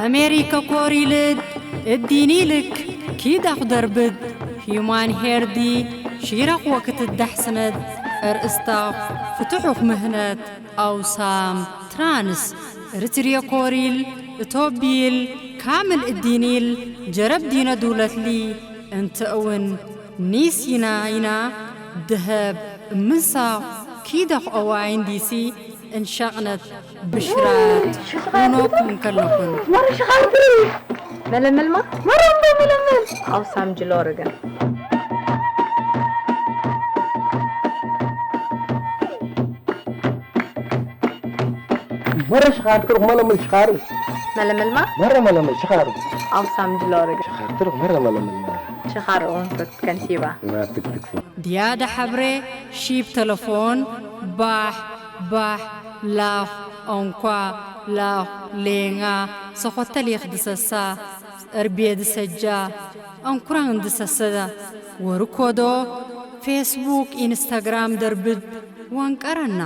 ኣሜሪከ ኮሪልድ እዲኒልክ ኪዳኽ ደርብድ ሂዩማን ሄርዲ ሺራኽ ወክትዳሕስነድ እርእስታኽ ፍትሑኽ ምህነት ኣውሳም ትራንስ ርትርየ ኮሪል እቶቢል ካምል እዲኒል ጀረብ ዲነ ዱለትሊ እንተ እውን ኒስ ይና ይና ደሀብ እምንሳኽ ኪደኽ ኦዋይን ዲሲ እንሻቕነት ብሽራት ሆኖኩም ከለኹን። መረ ሽኻልቲ መለመልማ መረ እንዶ መለመል ኣውሳም ጅሎርገ መረ ሽኻር ትሩኽ መለመል ሽኻር መለመልማ መረ መለመል ሽኻር ኣውሳም ጅሎርገ ሽኻር ትሩኽ መረ መለመል መረ ሽኻር እውን ከንቲባ ናትክትክ ድያዳ ሐብሬ ሺብ ተለፎን ባሕ ባሕ ላኽ ኦንኳ ላኽ ሌንጋ ሰኾተሊኽ ድሰሳ እርቤ ድሰጃ ኣንኩራን ድሰሰ ወርኮዶ ፌስቡክ ኢንስታግራም ደርብድ ወንቀረና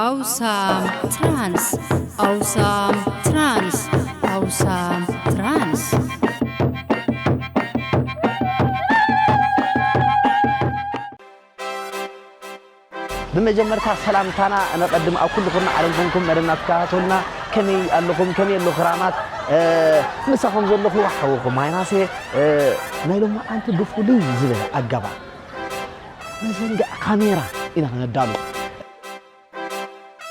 ኣውሳም ትራንስ ኣውሳም ትራንስ ኣውሳም ትራንስ ብመጀመርታ ሰላምታና ነቐድም ኣብ ኩሉ ኩርናዕ ዓለም ኮንኩም መደብና ትከታተሉና ከመይ ኣለኹም ከመይ ኣሎ ክራማት ምሳኹም ዘለኹ ሓውኹም ማይናሴ ናይ ሎማዓንቲ ብፍሉይ ዝበለ ኣገባብ መዘንግዕ ካሜራ ኢና ክነዳሉ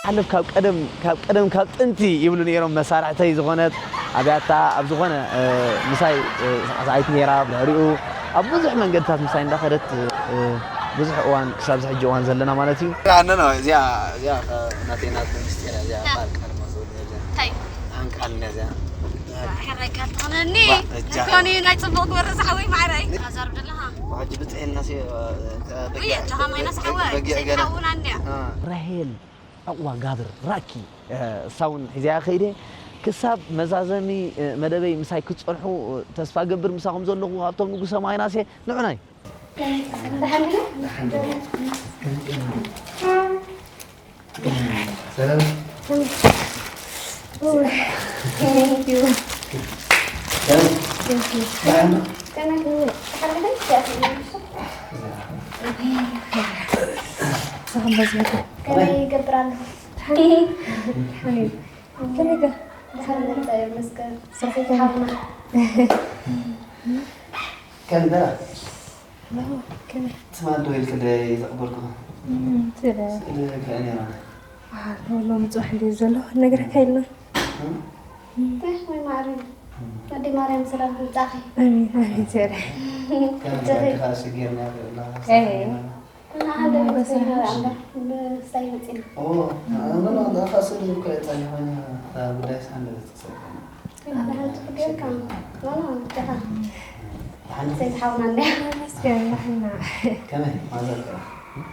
ሓለፍ ካብ ቀደም ካብ ቀደም ካብ ጥንቲ ይብሉ ነይሮም መሳርሕተይ ዝኾነት ኣብያታ ኣብ ዝኾነ ምሳይ ሳዕሳዒት ነይራ ብድሕሪኡ ኣብ ብዙሕ መንገድታት ምሳይ እንዳኸደት ብዙሕ እዋን ክሳብ ዝሕጂ እዋን ዘለና ማለት እዩ። ኣነ ነው እዚኣ እዚኣ ናተይ ናት ምስጢር እዚኣ ቃል ቃል ማዘው እዚኣ እንታይ ኣንቃል እዚኣ ሕራይ ቃል ትኾነኒ ዋ፣ እጃ። ኮኒ ናይ ጽቡቕ ግበር ዝሓወይ ማዕረይ ታዛርብ ደለኻ ሕጂ ብጥዕና ሲ ወይ እጃኻ ማይናስ ሓወይ በጊዕ ገና ሓውና እንዲያ ራሄል ዕቑባ ጋብር ራኪ እሳ እውን ሒዘያ ከይደ ክሳብ መዛዘሚ መደበይ ምሳይ ክትፀንሑ ተስፋ ገብር ምሳኹም ዘለኹ ሃብቶም ንጉሰ ማይናሴ ንዑናይ ከመይ ይገብር ኣለኹ? ከመይ ገ? ድሓን መጻ ይመስገን። ስርሒ ከመይ? ሓውና። ከንደራ። ከመይ? ትማል ደው ኢልክለይ ዘቕበልኩ። ስለ ስእሊ ክርኢ ነይራ። ሎሚ ጽባሕ እንድዩ ዘሎ ነግረካ ኢልና። እንታይ ወይ ማዕረ ወዲ ማርያም ሰላም ትምጻኺ። ኣሜን ኣሜን ዘረ። ከም ጀኻ ሽግር ነይሩ።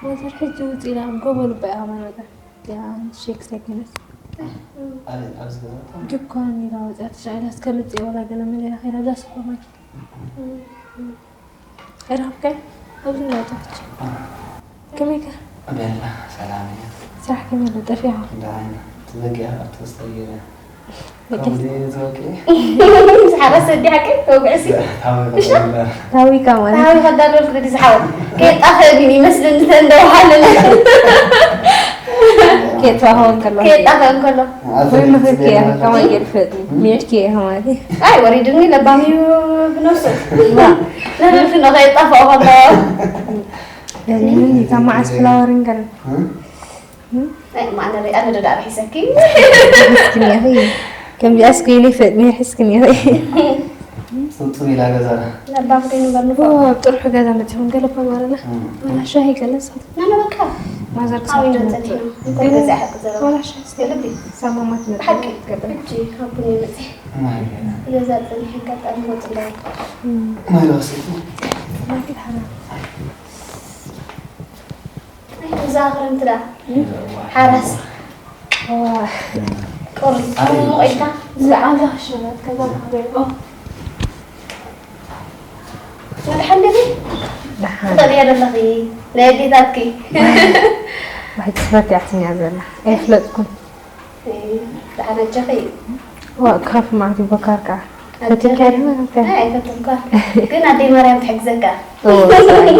ማዘር ሕጂ ውፅእ ኢላ ኣብ ጎቦ ልባ እያ ከማይ ወፅያ እያ ሼክ ሰኪነት ድኳን ኢላ ወፅያ ተሻኢላ እስከ ልፅእ ወላ ገለ መለ ኢላ ከይዳ እዛ ሱፐርማርኬት ኣይረኸብካያ ኣብዚ እንዳ ጠፍቼ ከመይ ከ በላ ሰላም እያ ስራሕ ከመይ ኣሎ ጠፊኻ ደሓን እያ ትዘጊኣ ኣብቲ ክስተ ገይረ ከምዚ ትወቂ ሓራስ ወዲ ሓቂ ተወግዕሲ እሾ ታዊካ ማለት ታዊ ከዳሎ ክዲ ዝሓው ከየጣፈ ግን ይመስል እንተ እንደውሃለለ ከየጣፈ እንከሎ ከየጣፈ እንከሎ ወይ ምኽርኪ ከማይ ጌርፈጥ ሚዕኪ ከማቲ ኣይ ወሪድኒ ለባም እዩ ብነፍሱ ነብልክ ነው ከየጣፈ ከሎ ካብ መዓስ ፍላወርን ከለ ማዕነ ሪኣ ነደዳ ርሒሰኪ ከምዚኣስ ኮይነ ይፈጥኒ ርሒስክኒ ስልጡን ኢላ ገዛና ለባም ኮይኑ በርንፎ ጥርሑ ገዛ መፅኹም ገለባ ማረና ዋላ ሻሂ ገለ ንስኹም ናና በቃ ማዘር ሓዊ ክሳብ ነፀት ትመፅእ። እንተ ገዛ ሓቂ ዘረባ ዋላ ሻሂ እስከ ልቢ ሰማማት መፅእ ሓቂ ትገብር ሕጂ ካብ ቡን ይመፅእ ገዛ ፀኒሕ ኣጋጣሚ ወፅለይ ማይ ለወሰድኩ ማኪት ሓራ እዛ ክረምቲ ደኣ ሓራስ ቁሪ ሙቕ ኢልካ ዝዓበ ክሽነት ከዛ ንክበልኦ መድሓን ደበይ ትኸድያ ዘለኺ ናይ ኣዴታትኪ ባሕቲ ስፈት ያትኛ ዘላ ኣይፍለጥኩም ደሓን ኣጀኺ ዋ፣ ክኸፍ ማለት እዩ፣ በካር ከዓ። ኣጀኺ። ፈቲካ ዲኻ? እንታይ? ኣይ፣ ኣይፈትንኳ። ግን ኣደይ ማርያም ትሕግዘካ። ኦ፣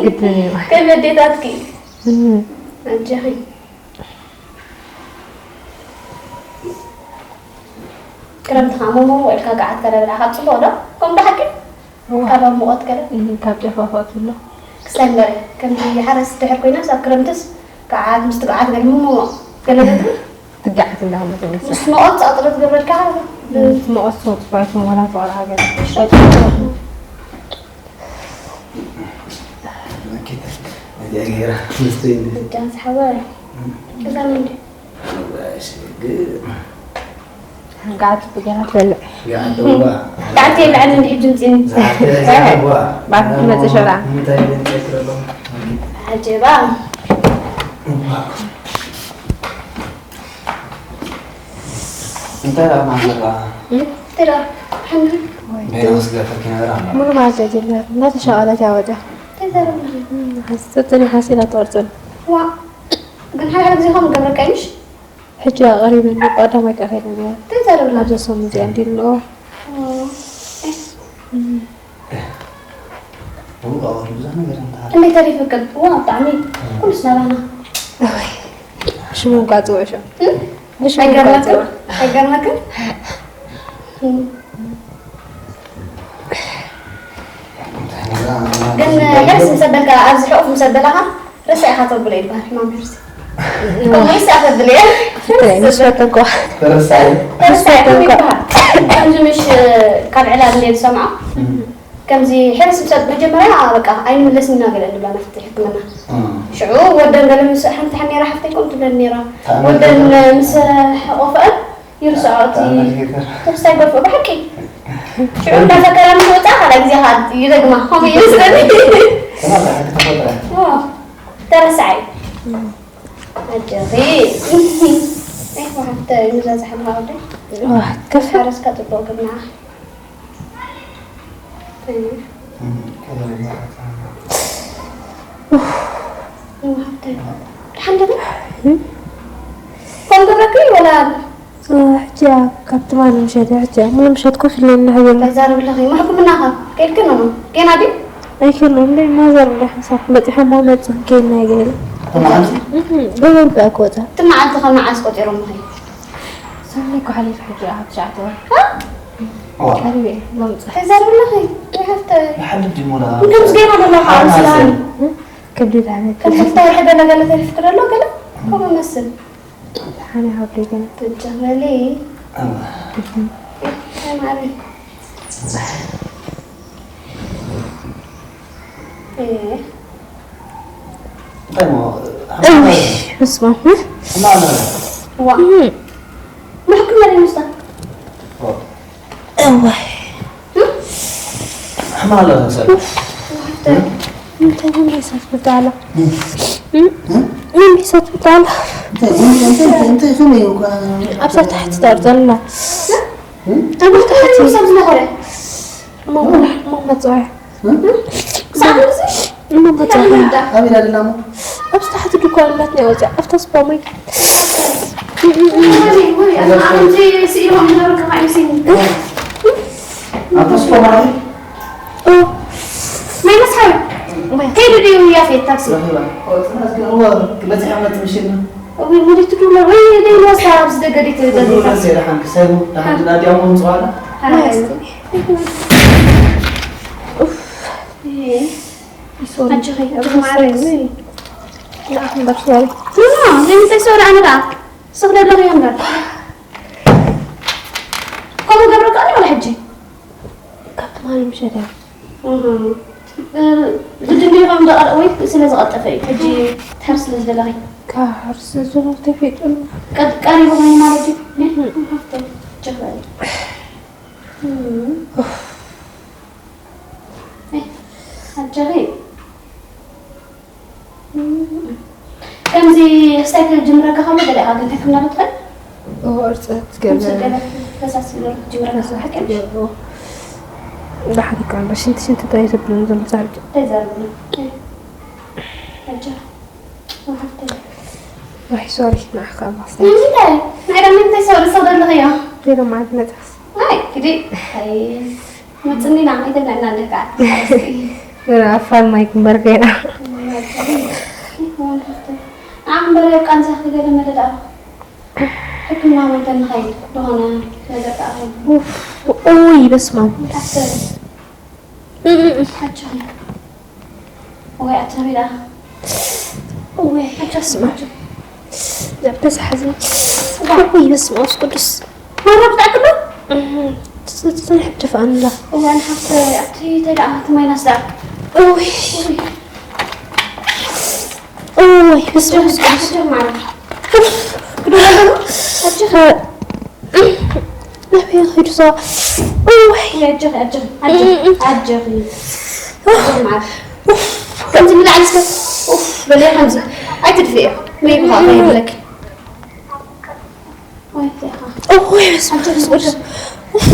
ግድን እዩ። ከም ኣዴታትኪ። እም። ኣጀኺ። ክረምቲ ከዓ ሞሞሞ ኢልካ ገዓት ገለ ብልዓ ካብ ፅቡቕ ዶ? ከም ብሓቂ? እዋ። ካብ ኣብ ሙቐት ገለ? እም፣ ካብ ጨፋፋ ትብሎ። ክስታይ እምበር፣ ከምዚ ሓረስ ድሕር ኮይናስ ኣብ ክረምትስ ገዓት፣ ምስቲ ገዓት ገለ ሞሞሞ ገለ ዶ ትብል? ትጋዓት እንዳመፀ ምስ መቐት ፃጥረት ገብረልካ ብ- ምስ መቐት ሰው ፅባይቶም ዋላ ተዋላ ሃገር። እዚኣ ገይራ፣ ምስቲ እጃን ዝሓወረ። እዛ ምንድን? እሺ፣ ግ- ጋዓት ብገና ትበልዕ። ጋዓት ደዋ። ጋዓት የብልዐን እንዲ ሕጂ ምፂኒ። ዝሓፍተ እዚኣ ደዋ። ባፍ ትመፅእ ሸራ። እንታይ ድምፂ ትረሎ? ዓጀባ። እንታይ ደኣ ማለት ደኣ? እንታይ ደኣ? ሓምድ። በይና ስጋ ፈኪ ነገር ኣላ። ሙሉ ማለት ኣይጀመር። እናተሻቐለት ያወጣ። እንታይ ዘረባ? እም፣ ሓስ-፣ ተጠሪኻ ሲላ ትቐርጸሉ። ዋ። ግን ሓደ ሓደ ግዜ ከምኡ ገብረካ እዩ፣ ምሽ? ሕጂ ኣቐሪበኒ፣ ቀዳማይ ከኣ ከይደ ነይረ። እንታይ ዘረባ? ኣብዛ ሰሙን እዚኣ እንዲሉ። ኦ። እም። እው፣ ኣወል ብዙሕ ነገር እንተሃለ። እንዴት ተሪፍክን? ዋ፣ ብጣዕሚ። እም። ኩሉስ ናባና። እወይ። ሽሙ እንኳ ጽውዕ ሽም። እም? ንሽሙ እንኳ ኣይገርመክን? ጽውዕ። ኣይገርመክን? እም። እንታይ ነዛ ግን ሕርስ ምስ ኣበልካ፣ ኣብዚ ሕቑፍ ምስ ኣበላኻ፣ ረሳዕ ኢኻ ተብሎ ይበሃል፣ ሕማም ሕርሲ። ከምኡ ይስኣፈ ብልየ። ፍትሕ፣ ምስ ፈተንኳ። ተረሳዒ። ተረሳዒ ከም ይበሃል። ከምዚ ምሽ ካብ ዕላል እንደ ዝሰምዖ፣ እም። ከምዚ ሕርስ ምስ መጀመርያ በቃ ኣይንምለስን ኢና ገለ እንብላ ናብቲ ሕክምና። እም። ሽዑ ወደን ገለ ምስ ሓንቲ ሓሜራ ሓፍተይ ከምኡ ትብለኒ ነይራ። ተኣመልኪ ወደን ዶ? ምስ ሕቆፈአን ይርስዖ እቲ ተኣመልኪ ዶ? ተስፋ ይገፍኦ ብሓቂ። ሽዑ እንዳፈከራ ምስ ወፃ ካልኣይ ግዜ ከዓ ይደግማ። ከምኡ እዩ ዝመስለኒ። ተናዳ ሓንቲ ተፈጥራ። ኦ፣ ተረሳዒ። እም። ኣጆኺ። ኤህ፣ ወሓፍተ፣ ንዛ ዝሓምኻ ወደይ። ዋህ፣ ከፍ። ሓረስካ ጽቡቕ ግብና። እም፣ ቀለል ማለት ነው። ወሓፍተ፣ ደሓን ዲኺ? እም። ከም ገብረኪ ወላ? እ፣ ሕጂ ኣብ፣ ካብ ትማሊ ምሸት እያ፣ ሕጂ ኣብ ሙሉ ምሸት ኮፍ ኢልና ኢና ሕጂ። ተዛረብለኺ፣ ሕክምናኻ ከይድክን ኖ? ጌና ድዩ? ኣይከድናን፣ እንደ ማዘር እንደ ሓንሳብ በፂሖም መፅእ ከይድና ገለ። ተማዓልቲ? እህ፣ ገበል በኣ ክወፃ። እቲ መዓልቲ ካብ መዓስ ቆፂሮም ኸ? ሰኒ እኮ ሓሊፉ ሕጂ ኣብ ትሽዓተ ወር። ሃ? ዋ። ቀሪበ እየ መምፅእ። ተዛረብለኺ፣ ወሓፍተ። ይሓልፍ ድዩ ሞላ? እንከምዚ ጌና ደሎ፣ ሓው ሓው ስላም። ሓሰብ። እህ? ከብዲ ዳዕነት። ከም ክልተ ወርሒ ገለ ገለ ተሪፍኪ ደሎ፣ ገለ ከምኡ መስል። ሓኒ ሓብሪ ግን። ትጨመሊ። ኣዋ። እህ። ኣይ ማሪ። እ። እንታይ እሞ፣ እይ፣ በስመ ኣብ። ሕማም ኣሎ። ዋ። እም። ምሕክም መሪር ምስታ። ኦ። እዋይ። እም? ሕማም ኣሎ መሰለኝ። እንታይ፣ እንታይ እሳት ብጣዕላ? እም? እም? እንታይ እሳት ብጣዕላ? እንታይ፣ እንታይ፣ እንታይ፣ እንታይ፣ ከመይ እኳ? ኣብዛ ታሕቲ ትጠርጠልና። እም? ኣብ ታሕቲ። እም? እሞ፣ እሞ መጽዋዕ። እም? ክሳብ እዚ? እሞ መጽዋዕ። ኣበይ ኢላ ደላ እሞ? ኣብ ታሕቲ ድኳን እናትና ወጽያ፣ ኣብታ ሱፐርማርኬት። ወይ፣ ወይ፣ ኣንቲ ስኢሎም ዝነበሩ ከማይ ስኢሉ። ኣብታ ሱፐርማርኬት? ኦ። ማይ መስሓቢ። ማይ። ከይዱ ድዩ ያፌት ታክሲ? ረኺባ። ኦ፣ ጽናት ግን እዋ፣ ክመጽእ ሓመት ምሽና። እዊ፣ ሙዲት ትብሎ ወይ ደይ ወሳ ኣብዚ ደገ ደይ ትደሊ። ደስ ይላል ሓንክ ሰሙ፣ ደሓን ግን ኣዲኣ ምምጽዋላ። ሃይ። ኡፍ። ይሄ። ሶሪ። ኣጆኺ፣ ኣጆኺ ማረይ። ንዓኹም በር ሶሪ። ኖ፣ ኖ፣ ንምንታይ ሶሪ ኣነ ደኣ? ስኽ ደለኺ እምበር። ከምኡ ገብረካ ኣሎ ወላ ሕጂ? ካብ ትማሊ ምሸት እያ። እህ። እ፣ ግድን ድዩ ከም ደቐ-፣ ወይ ስለ ዝቐጠፈ እዩ? ሕጂ ትሕር ስለ ዝደለኺ? ካብ ሕርሲ ዝሮ ተፊጡና። ቀ-፣ ቀሪቡ ኮይኑ ማለት እዩ? እህ። እህ፣ ጀመሪ። እህ። ኡፍ። ኣይ፣ ኣጀኺ። ከምዚ ክስታይ ክጅምረካ ከሎ ገለ ኢኻ ግን ሕክምና ዶ ትኸድ? እዎ፣ እርፀት ከምዚ ገለ ገለ ፈሳሲ ዶ ክጅምረካ ፈሳሲ ሓኪም? ገለ፣ እዎ። ደሓን ይከውን፣ በሽንቲ ሽንቲ እንታይ ዘብልን ዘምፃልቂ። እንታይ ዘርብሉ? ኣጀኺ። ወሓፍተይ። ዋይ፣ ሶሪ፣ ንዓኻ ማስተር። ንምንታይ? ናይ ዳም ንምንታይ ሶሪ? ሰው ዘለኽዮ? ሌላ ማለት መፅኣስ። እንግዲህ፣ አይ፣ መጽኒና፣ አይደለም፣ እናንተ ጋር። አፋን ማይክ በርገና። አሁን በሬ ቃንዛ ከገለ መደዳ ሕክምና ወንተ ንኸይድ ዝኾነ ነገር ከኣ ኡፍ፣ ኡይ፣ በስመ ኣብ። ኣሰሪ። እም፣ እም፣ እም። ሓቸው። ወይ ኣታ ቢላ። ወይ ሓቸው ስማ። ዘበስ ሓዘን። ወይ በስመ ኣብ ቅዱስ። ማራ ብጣዕሚ ክሎ? እም፣ ት-፣ ት-፣ ትንሕብ ትፍኣንላ። እዋን ሓፍተ ኣብቲ ተደኣ ትማይናስ ደኣ። ኡይ። ኡይ። ኡይ፣ በስመ ኣብ ቅዱስ። ሓቸው ማራ። ክዶ ኣለና? ሓቸው። ናበይ ኸይዱ እዛ? እዋይ። ኣጆኺ፣ ኣጆኺ፣ ኣጆኺ፣ ኣጆኺ። ኣጆኺ ማዓር። ኡፍ፣ ከምዚ ንላዕሊ እስከ ኡፍ በልዮ፣ ከምዚ ኣይትድፍእዮ። መይብኻ ከይብለኪ። ወይ፣ ቴኻ። እዋይ፣ በስመ ኣብ ኣጆኺ፣ ወመንፈስ ኣጆኺ። ኡፍ።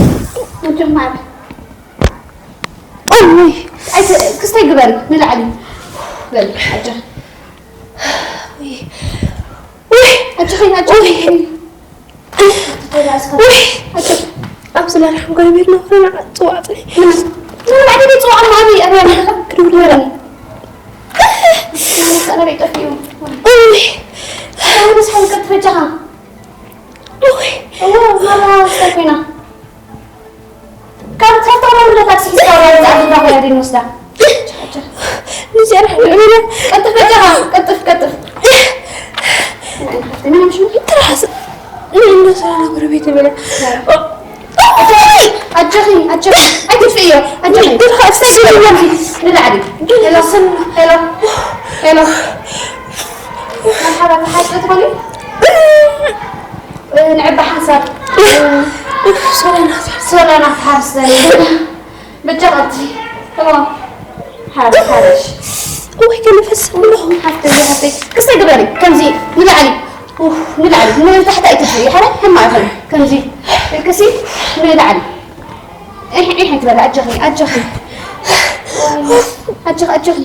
ኣጆኺ ማዓር። እዋይ። ኣይተ-፣ ክስታይ ግበሪ፣ ንላዕሊ። በሊ፣ ኣጆኺ። ወይ። ወይ። ኣጆኺ፣ ኣጆኺ። ወይ። ውይ! ኣብዚ ላርሕም ጎረቤት ነበር፣ ንዓ ጽዋዕ ጽኒ። ምን? ምን ማለት ጽዋዕ? ማሚ፣ ኣበይ ኣለኻ? ክድውል በለኒ። ኣነ በይ ጠፊኡ። ውይ! ኣሁንስ ሓይልካ ትፈጃኻ? ውይ! እዎ፣ ማራ ስታይ ኮይና። ካብ ተፈጥሮ ንለካ ትስሕዝ ካብ ራእይ ዝኣኽልካ ኮይና ድን ወስዳ። ንዚኣ ርሕም ልዕልና። ቀልጥፍ በጃኻ፣ ቀልጥፍ፣ ቀልጥፍ። ምንም ሽሙ? ትራስ። ንእነ ሰላም ጎረቤት ይበለ። ኣጆኺ፣ ኣጆኺ፣ ኣይትጥፍእዮ፣ ኣጆኺ። ድርኻ እስቲ ንላዕሊ። ሄሎ፣ ሄሎ፣ ሄሎ። መርሓባ፣ ተሓጽቢ ትኾኒ? ንዕባ ሓንሳብ። ሶላና ትሓርስ። ሶላና ትሓርስ ዘላ። በጃ ቀልጥፊ። እዋ። ሓርሽ፣ ሓርሽ። እዋይ፣ ገለ ፈሰ ኣለኹ። ሓፍተይ፣ ሓፍተይ። ክስታይ ግበሪ። ከምዚ ንላዕሊ። ኡፍ፣ ንላዕሊ። ንታሕቲ ኣይትድፍኢ። ሓረ ሕማቕ ይኾን። ከምዚ። ኢልክሲ ንላዕሊ። ኢሕ፣ ኢሕ ኣይትበሊ። ኣጆኺ፣ ኣጆኺ። ኣጆኺ፣ ኣጆኺ።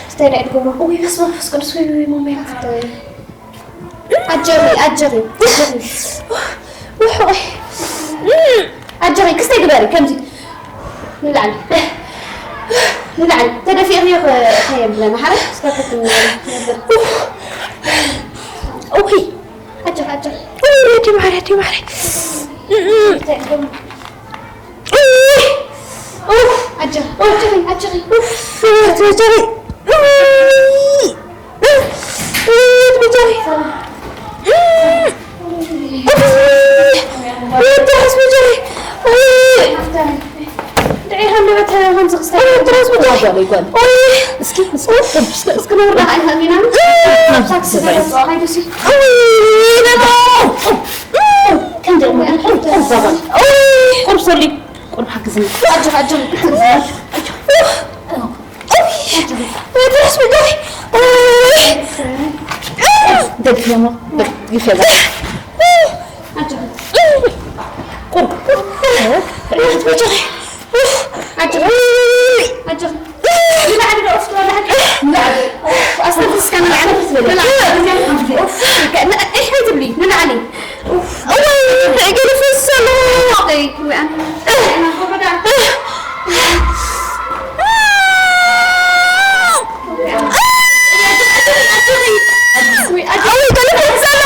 ክስታይ ልዕሊ ገብሮ። ወይ በስመ መንፈስ ቅዱስ፣ ወይ፣ ወይ፣ ወይ፣ ማማይ። ሓፍተይ። ኣጀኺ፣ ኣጀኺ፣ ኣጀኺ። ውሑይ። ኣጀኺ፣ ክስታይ ግበሪ፣ ከምዚ። ንላዕሊ። ንላዕሊ። ተደፊእኽዮ ከ-፣ ከየብለና። ሓረ፣ እስከ ክትም-፣ ነበር። ውይ። ኣጀኺ፣ ኣጀኺ። ውይ፣ ኣደ ማርያ፣ ኣደ ማርያ። እንታይ ደሞ? ኡፍ! ኣጆኺ፣ ኣጆኺ፣ ኣጆኺ። ኡፍ! ኣጆኺ። ኡይ! ኡፍ! ኣጆኺ። ኡፍ! ኡፍ! ትራስ በጃኺ። ኡይ! ድዒ ሃንደበት ከምዚ ክስታይ። ኡፍ! ትራስ በጃኺ። ጓል፣ ጓል። ኡይ! እስኪ፣ እስኪ፣ ኡፍ! እስኪ፣ እስኪ ነውርዳ ኣይሃሚና። ኡፍ! ሳክስ ዘረጽኦ፣ ሃይዱሲ። ኡይ! ነባ! ኡፍ! ኡፍ! ከምዚ ቁርብ፣ ቁርብ፣ ቁርብ፣ ቁርብ ሰሊ። ቁርብ ሓግዝኒ። ኣጆኺ፣ ኣጆኺ። ኣጆኺ። ደግፊ እሞ፣ ደግፊ እዛ። ኣጆኺ። ቁርብ። ኣጆኺ። ኣጆኺ። ንላዕሊ ዶ ኦፍ ትበላ ሓቂ? ንላዕሊ። ኣስተንፍስ እስከ ንላዕሊ። ንላዕሊ። ኡፍ፣ ከ-፣ ን-፣ እሕ ኣይትብሊ፣ ንላዕሊ። ኡፍ። እዋይ፣ እንታይ ገለ ፈሰሎ? ኣይ፣ ወይ ኣነ። ወይ ኣጆኺ። ኣይ፣ ገለ ፈሰሎ።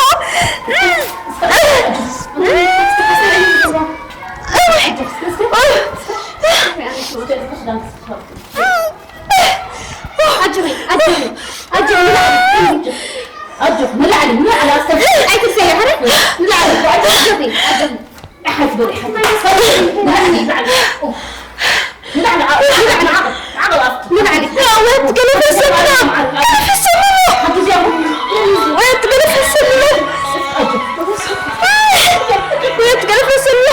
ኣጆኺ፣ ኣጆኺ፣ ኣጆኺ፣ ኣጆኺ፣ ንላዕሊ፣ ንላዕሊ፣ ኣስተብህል፣ ኣይትፍሰሒ፣ ኧረ፣ ንላዕሊ፣ ኣጆኺ፣ ኣጆኺ፣ ኣጆኺ። ንላዕሊ፣ ንላዕሊ፣ ንላዕሊ፣ ንላዕሊ፣ ንላዕሊ፣ ንላዕሊ፣ ንላዕሊ። ወይት ገለ ፈሰምና፣ ገለ ፈሰምና። ወይት ገለ ፈሰምና። ወይት ገለ ፈሰምና።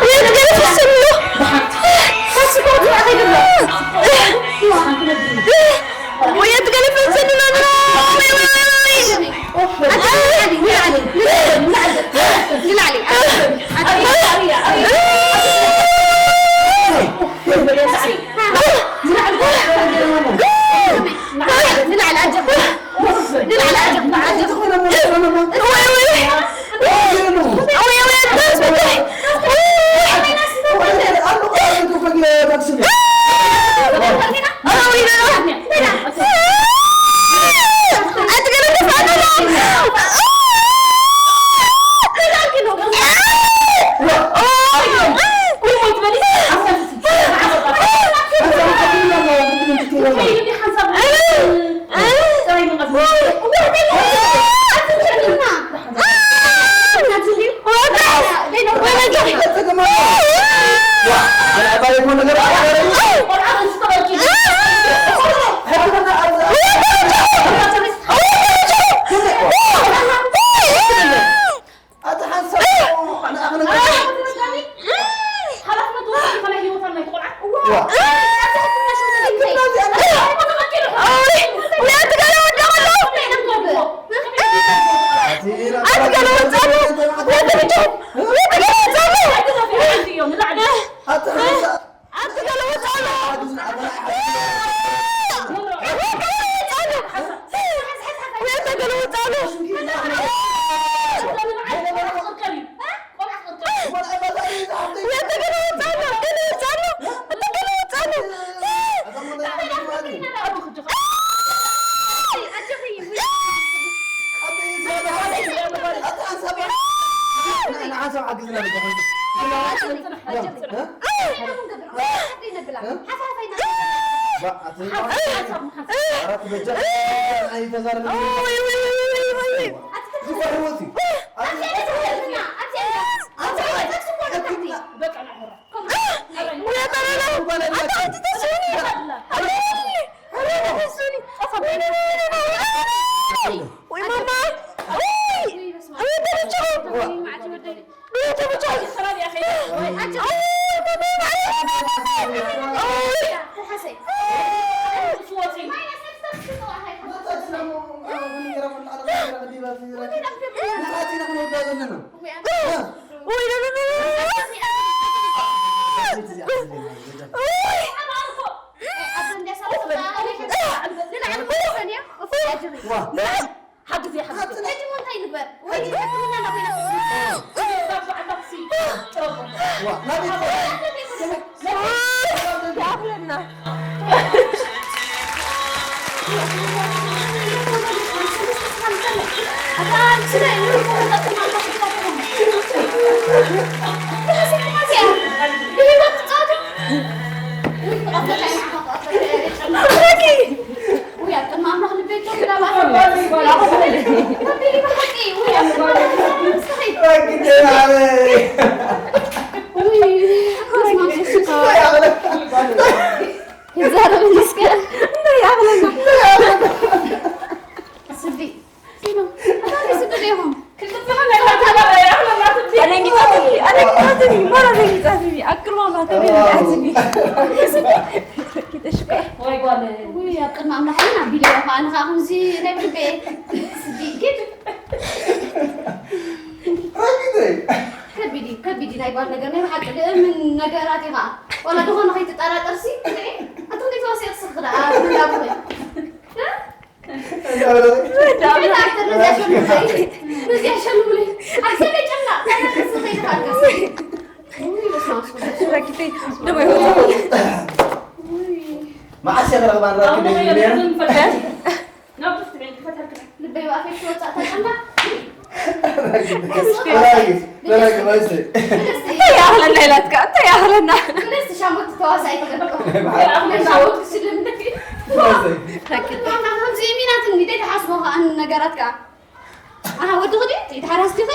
ወይት ገለ ፈሰምና። ወይት ገለ ፈሰምና። ወይ፣ ወይ፣ ወይ፣ ወይ። ንላዕሊ፣ ንላዕሊ፣ ንላዕሊ። ኣይኮነ ነገር ኣጋሪ። ኣቲ ሓንሳብ ንኣኽነ ሓላፍነት ወስዲ ከመይ ህይወት ኣላ ይቆልዓ? ዋ። ኣቲ ገለ ወዳቕ ኣሎ። ኣቲ ገለ ወዳቕ ኣሎ። ኣቲ ገለ ወዳቕ ኣሎ። ኣቲ ሓንሳብ ኣቲ ገለ ወጻሉ። ወይተ ገለ ወጻሉ። ወይተ ገለ ወጻሉ። ገለ ወጻሉ። ወይተ ገለ ወጻሉ። ንሓንሳብ ሓግዝና። ሓግዝ እየ፣ ሓግዝ እየ። ሕጂ እሞ እንታይ ንግበር? ወይ ሕክምና ናብ ሌላ ዋ፣ ናበይ ትኸዲ? ይኣኽለና። ውይ፣ ኣብ ቅድሚ ኣምላኽ ልበይ ጨው እንዳበልኩ። ኣቦይ፣ ብሓቂ፣ ውይ፣ ኣብ ቅድሚ ኣምላኽ ልበይ ጨው እንዳበልኩ። ይዛረብ እስከ። እንታይ ይኣኽለና? ስዲ። ኣደንጊጻትኒ፣ ኣደንጊጻትኒ፣ መራ ኣደንጊጻትኒ፣ ኣብ ቅድሚ ኣምላኽ ተደንጊጻትኒ። ወይ ጓል። ውይ፣ ኣብ ቅድሚ ኣምላኽ ግን ኣቢለዮ ኸዓ፣ ኣነ ኸዓ ከምዚ ናይ ብልበየ። ስዲ፣ ግን ረጊተይ። ከቢድ እዩ፣ ከቢድ እዩ ናይ ጓል ነገር፣ ናይ ብሓቂ ድእምን ነገራት እዩ ኸዓ። ዋላ ዝኾነ ከይትጠራጠርሲ፣ ኣቲ ክንደይ ተዋሲኦ ክስኽ ደኣ፣ እንዳብኸይ። እ? መዓስ እየ ክረኽባ ንራኪ ደይብለያ? ልበይ ብኣፈይ ትወጻእ ተቀማ። ተረጋጊ፣ ተረጋጊ፣ ማይሰይ። እንታይ ይኣኽለና ኢላትካ? እንታይ ይኣኽለና? ክልተ ሻሞት ተዋሳኢ ተገብሮ። ሻሞት ክስልም። ማይሰይ። ማማ ከምዚ ሚናትኒ ደይ ተሓስቦ ከኣ ነገራት ከኣ። ኣሃ፣ ወዲ ኽዲ? ይትሓራስ ዲኺ?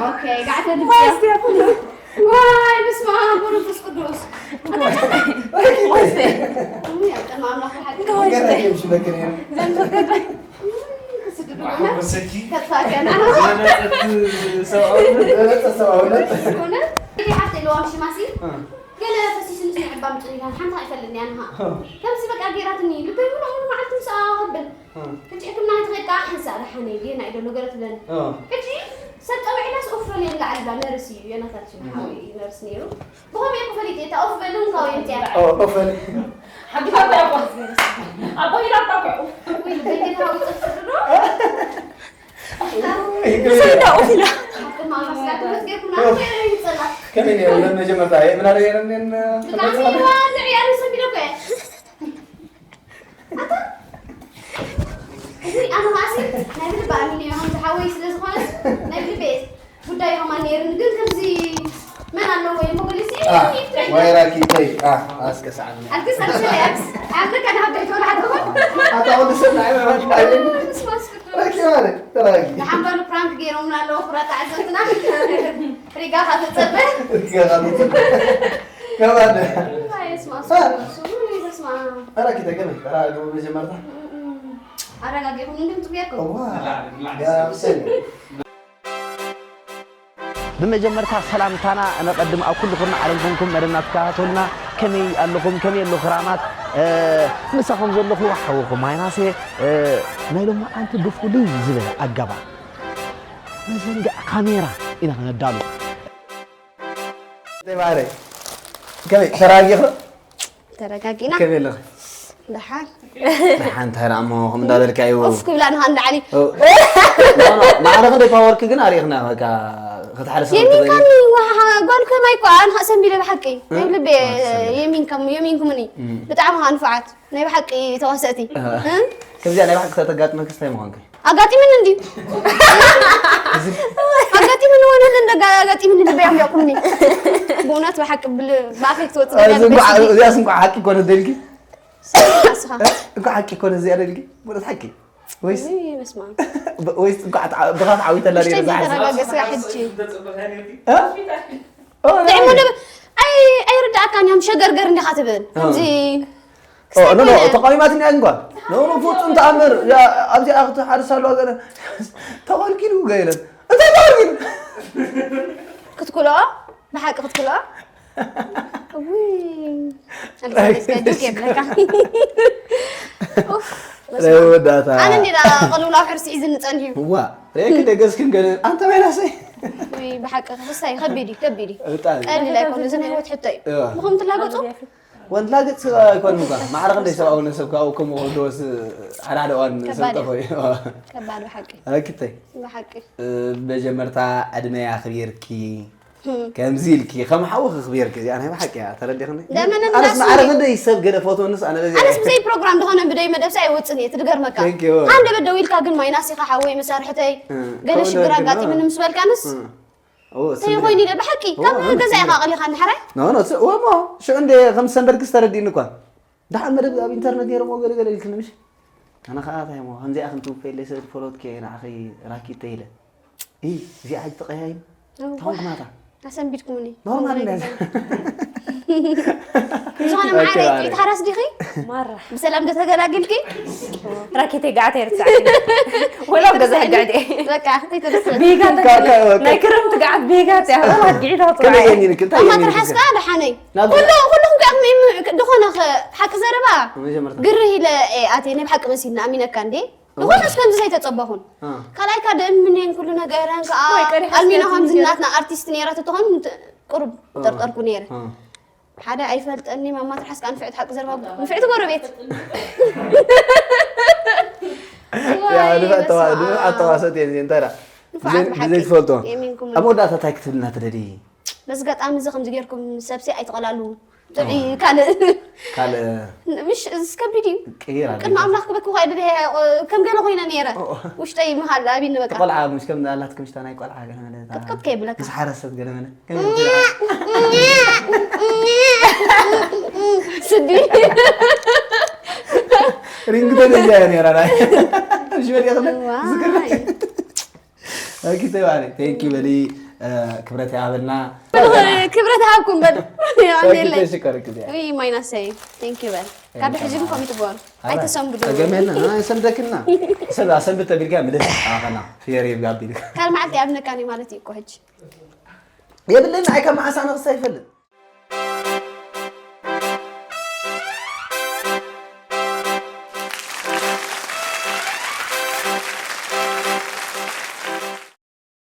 ኦኬ፣ ጋዕተ ልብያ። ዋይ፣ በስመ ኣብ ወመንፈስ ቅዱስ። ኣታ ጨና። ውይ፣ ኣብ ቅድሚ ኣምላኽ ብሓቂ። ገና እዮም ሽመክን እዮም። ዘንፈገበ። ውይ፣ ክስድዱ። ወሰኪ። ከፋ ገና። ዘነጸት ሰብኣውነት። ዘነጸት ሰብኣውነት። እውነት? እኔ ሓፍተ ኢለዋም ሽማሲ። እ። ገለ ፈሲስንስ ንዕባ ምጽእ ኢላ ሓንቲ ኣይፈልጥን እያ ንሃ። እ። ከምዚ በቃ ጌራትኒ፣ ልበይ እውን እውን መዓልቲ ምስኣ ከብል። እ። ሕጂ ሕክምና ክትኸይድ ከኣ ሓንሳእ ደሓነይ ድየ ናይ ዶ ነገር ትብለኒ። እ። ሕጂ ሰብ ጠዊዕናስ ኦፍ በል እየ ንላዕሊ እዛ ነርስ እዩ፣ ዮናታን ሽም ሓወይ እዩ ነርስ ነይሩ። ብኸምኡ እየ ፈሊጠ፣ እታ ኦፍ በል እውን ካብኡ የምፅኣ። ኦ፣ ኦፍ በል። ሓጊዛታ እያ እኮ። ኣቦ ኢላ እኮ። ወይ ልበይ ጌታ ሓወይ ፀፍሩ ዶ? ሰይዳ ኦፍ ኢላ። ሓቂ ማማ ስጋት መስገርኩና ኦፍ። ከመይ ይፀላ? ከመይ ነይሩ? መጀመርታ የምናለ የረንን ብጣዕሚ ዋንዕ እያ ርእሰ ቢሎ እኮ እየ። ኣታ፣ እዚ ኣነ ማእሲ ናይ ብልቢ ኣሚነ እየ፣ ከምዚ ሓወይ ስለ ዝኾነ ናይ ብልቢ እየ። ጉዳይ ከማን ነይርኒ፣ ግን ከምዚ መን ኣለዎ እሞ ገሊሲ አ፣ ይፍትረኝ። ዋይራኪ ተይ፣ አ፣ ኣስከ ሰዓት። ኣልግስ፣ ኣልግስ፣ ኣልግስ። ኣብ ደካ ንሃብ ደይ ተወላዕዶ። ኣታ ወዲ ሰብ ንዓይ መሕመድ ኣይደልን። ምስ መስፍን። ረኪ ማለት፣ ተረጋጊ። ንሓምባሉ ፕራንክ ገይሮምና ኣለዉ፣ ኩራት ተዓዘብትና። ሪጋ ካብ ትጸበ። ሪጋ ካብ ትጸበ። ከባድ። ኣረጋጊኹም እንድም ጽቡያኩም። ብመጀመርታ ሰላምታና እነቐድም ኣብ ኩሉ ኩርና ዓለም ኮንኩም መደብና ትከታተሉና ከመይ ኣለኹም ከመይ ኣሎ ክራማት ምሳኹም ዘለኹ ሓውኹም ማይናሴ ናይ ሎማዓንቲ ብፍሉይ ዝበለ ኣገባብ መዘንግዕ ካሜራ ኢና ክነዳሉ ማረ ከመይ ተራጊኹ ተረጋጊና ከመይ ኣለኺ ደሓን ደሓን እንታይ ደኣ እሞ ከም እንዳበልካዮ ኡፍ ክብላ ንኻ እንዳዓሊ ማዕረ ክንደይ ፓወርኪ ግን ኣሪእኽና በቃ ክትሓርስ የሚንካኒ ዋሃ ጓል ከማይ እኮ ኣንሃ ሰንቢለ ብሓቂ ናይ ልቤ የሚንኩም የሚንኩምኒ ብጣዕሚ ኸዓ ንፉዓት ናይ ብሓቂ ተዋሰእቲ ከምዚኣ ናይ ብሓቂ ተተጋጥመክስ እንታይ ምዃንኪ ኣጋጢምኒ እንዲ ኣጋጢምኒ ወለለ እንደ ኣጋጢምኒ ልበይ ኣምሊቕኩምኒ ብእውነት ብሓቂ ብኣፈይ ክትወፅእ እዚኣስ እንኳ ሓቂ ኮነ ደልኪ ስኻ እንኳ ሓቂ ኮነ እዚኣ ደልኪ ማለት ሓቂ ወይስ መስማ ወይስ እንኳ ብኻ ተዓዊተላ ተረጋገስካ ሕጂ ጥዕሞ ኣይርዳእካን እዮም ሸገርገር እንዲኻ ትብል ከምዚ ተቃዊማትኒ እንኳ ንእኑ ፍጹም ተኣምር ኣብዚኣ ክትሓርስ ኣለዋ ገለ ተኸልኪሉ ገይለን እንታይ ተኸልኪሉ ክትክልኦ ብሓቂ ክትክልኦ ዱቅ የብለካ ወዳታ ኣነ እንዲና ቅልውላው ሕርሲ ሒዝኒ ጸኒሑ ዋ ሬክ ደገስክን ገለ ኣንተ መላሰይ ብሓቂ ክሳይ ከቢድ እዩ ከቢድ እዩ ብጣዕሚ ቀሊል ኣይኮነ እዚ ናይ ህይወት ሕቶ እዩ ምኹም ትላገጹ ወንድላገጽ ኣይኮን እኳ ማዕረ ክንደይ ሰብኣውነት ሰብ ካብኡ ከምኡ ክወስድ ሓደ ሓደ እዋን ሰብ ከባድ እዩ። ጠፍኦ እዩ ከባድ ብሓቂ ኣረክተይ ብሓቂ መጀመርታ ዕድመይ ኣኽቢርኪ ህም። ከምዚ ኢልኪ ከም ሓዊ ክኽብየርኪ እዚኣ ናይ ብሓቂ እያ ተረዲኽኒ ደመነ ኣነስ እናሱ ማዕረ ክንደይ ሰብ ገለ ፎቶ ንስ ኣነ በዚኣ ኣነስ ብዘይ ፕሮግራም ዝኾነ ብደይ መደብ ሳይ ወፅን እየ ትድገርመካ Thank you። ሓደ በደው ኢልካ ግን ማይናስ ኢኻ ሓወይ መሳርሕተይ እ፣ ገለ ከምኡ ሽግር ነበርኪ፣ ኣጋጢምኒ እ። ምስ በልካንስ እ። ኦ፣ እንታይ ኮይኑ ኢለ ብሓቂ ካብ ገዛ ኢኻ ቀሊኻ ንሓራይ ኖ ኖ እሞ ሽዑ እንደ ከም ሰንበድክስ ተረዲእኒ እኳ ደሓን መደብ ኣብ ኢንተርነት ነይሮም ገለ ገለ ኢልክኒ ምሽ ኣነ ከዓ እንታይ እሞ ከምዚኣ ክንትውፈ ኢለ ሰብ ፎሎት ከ ንዓኺ ራኪት ተይለ ይ እዚኣ ሕጂ ተቀያይም ታውን ክማታ ኣሰንቢድኩምኒ ኖርማል እንዳ ዝኾነ መዓረይ ትሓራስ ዲኺ ማራ ብሰላም ዶ ተገላግልኪ ራኬተይ ገዓተይ ርትዓኒ ወላ ኣብ ገዛ ሕጂ ዕድኤ በቃ ኣይተደስተ ቢጋ ናይ ክረምቲ ገዓት ቢጋ ጽያ ወላ ግዒ ዳውጥ ከመይ የኒንክ እንታይ ኣማ የኒንክ ትርሓስካ ደሓነይ ናብ ኩሉ ኩሉም ከ ድኾነ ሓቂ ዘረባ መጀመርታ ግርህ ኢለ ኣቴ ናይ ብሓቂ መሲልና ኣሚነካ እንዴ ዝኾነስ ከምዚ ኣይተጸበኹን ካልኣይ ካ ደእምንየን ኩሉ ነገረን ከዓ ኣልሚና ከምዚ ናትና ኣርቲስት ነይራ ተትኾን ቁሩብ ጠርጠርኩ ነይረ ሓደ ኣይፈልጠኒ ማማ ትርሓስ ከዓ ንፍዕቲ ሓቂ ዘረባ ንፍዕቲ ጎረቤት ንፍዕቲ ተዋሰጥ እየ እንታይ ብዘይ ትፈልጦ ኣብ መወዳእታ እንታይ ክትብልና ትደሊ በዚ ጋጣሚ እዚ ከምዚ ጌርኩም ሰብሲ ኣይትቐላሉ ጥዑይ ካልእ ካልእ ምሽ እዚ ከቢድ እዩ ቅይር ቅድሚ ኣምላኽ ክበኪ ኳ ድለ ከም ገለ ኮይነ ነይረ ውሽጠይ ምሃል ኣቢኒ በቃ ቆልዓ ምሽ ከም ኣላት ክምሽታ ናይ ቆልዓ ገለ መለ ቅጥቅጥ ከይብለካ ምስ ሓረሰት ገለ መለ ስዲ ሪንግቶን እዚኣ ነይራ ናይ ሽበል ይኽእል ዝግርም ኦኬ ተባለ ቴንክ ዩ በሊ ክብረት ይሃበልና ክብረት ሃብኩም በል ኣሜለይ ሽኮር ግዜ ይ ማይናሰይ ቴንክ ዩ በል ካብ ሕጂ ግን ከምኡ ትግበሩ ኣይተሰንብዱ ገመልና ሰምደክና ሰብ ኣሰንብት ተቢልካ ምልስ ኣኸና ፍየር ይብጋቢል ካብ መዓልቲ ኣብነካኒ ማለት እዩ እኮ ሕጂ የብልን ኣይ ካብ መዓሳ ነቕሳ ይፈልጥ